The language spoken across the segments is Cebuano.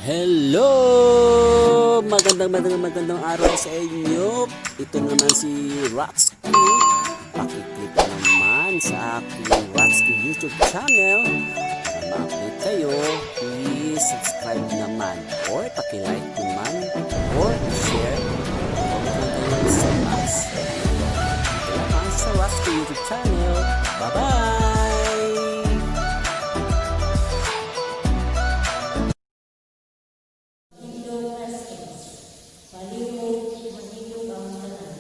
Hello! Magandang magandang magandang araw sa inyo. Ito naman si Ratsky. Pakiclick naman sa aking Ratsky YouTube channel. Para ma-update kayo, please subscribe naman or paki-like naman or share. Comment lang kayo sa mas. Ito lamang sa Ratsky YouTube channel. Bye-bye! Indo Presence. Palihog, mahilom ang tanan.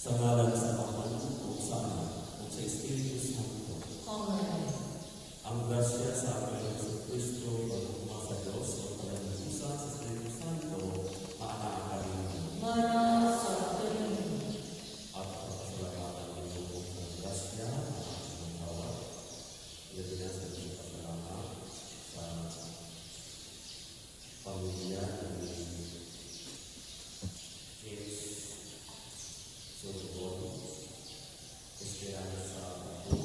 Sa ngalan sa Amahan, ug sa Anak, ug sa Espiritu Santo. Amen. Ang grasya sa ating Hesus Kristo, ang gugma sa Diyos, ug panaghiusa sa Espiritu Santo, maanaa kaninyo. Mana sa kaninyo. At ang pasalamatan ninyo sa grasya at ang tawag. Ilabi na sa inyong pasalamat sa pamilya ni James Surgon, Esperanza Bato,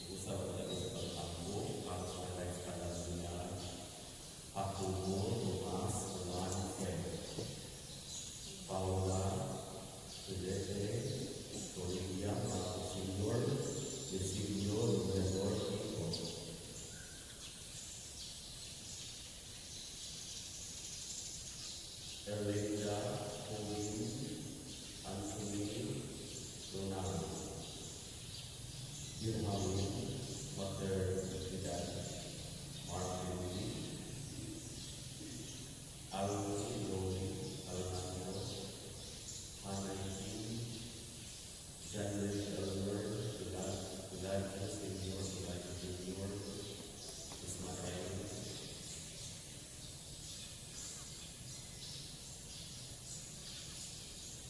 usab na sa pag-ampo para sa lifestyle nila, Jacobo, Tomas, Juan, Ken, Paula, Felipe, Toribia, Marcos Sr., Virgilio, Lubedor, Kiko, Erlinda, Pauline, Anthony, Ronaldo, Yunhawin, Maternidad, Mark Lee, Alvin Loli, Alejandro, Hannah King, January Elmer, Elijah Senior, Elijah Junior, Ismael,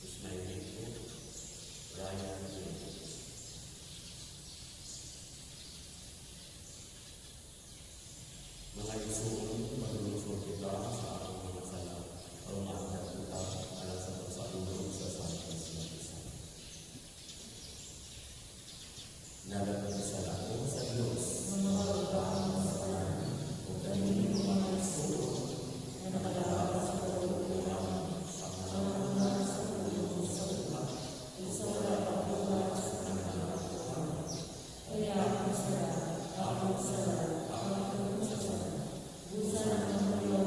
Ismaelito, Ryan Lee. Mga igsoon, maglungsod kita sa atong mga sala aron maandam kita alang sa pagsaulog sa Santissima Misa. Nagapangisala ko sa Diyos, ug kaninyong mga igsoon, Na nakalaban sa katuoran, sa mga sa pulong sa upa, ug sa wala pagbuhat sa kinamatuoran. Kaya akong sala, akong sala, akong sala. Busa ng mga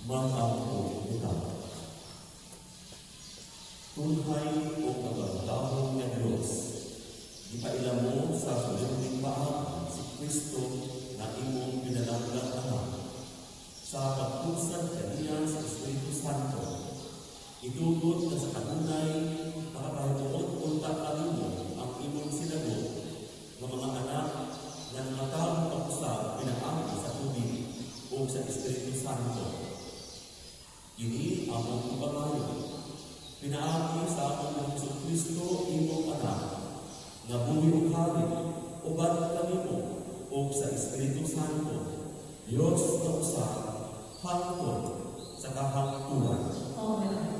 Mag-ampo kita. Tunhay o kagagahom nga Dios, gipaila mo sa solemneng paagi si Kristo na imong pinalanggang Anak sa pagpusad kaniya sa Espiritu Santo. Itugot na sa kanunay makapahimuot unta kanimo ang imong sinagot nga mga anak nga nangatawag pag-usab pinaagi sa tubig o sa Espiritu Santo. Kini among ipangayo. Pinaagi sa among Hesus Kristo imong anak nga buhi ug hari uban kanimo ug sa Espiritu Santo. Dios nga usa hangtod sa kahangturan. Amen.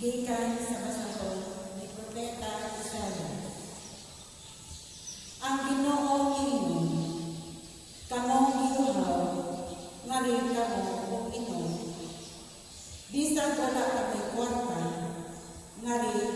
Gikan sa basahon ni Propeta Isaias. Ang Ginoo miingon, kamong giuhaw, ngari kamo og inom. Bisan wala kamoy kwarta, ngari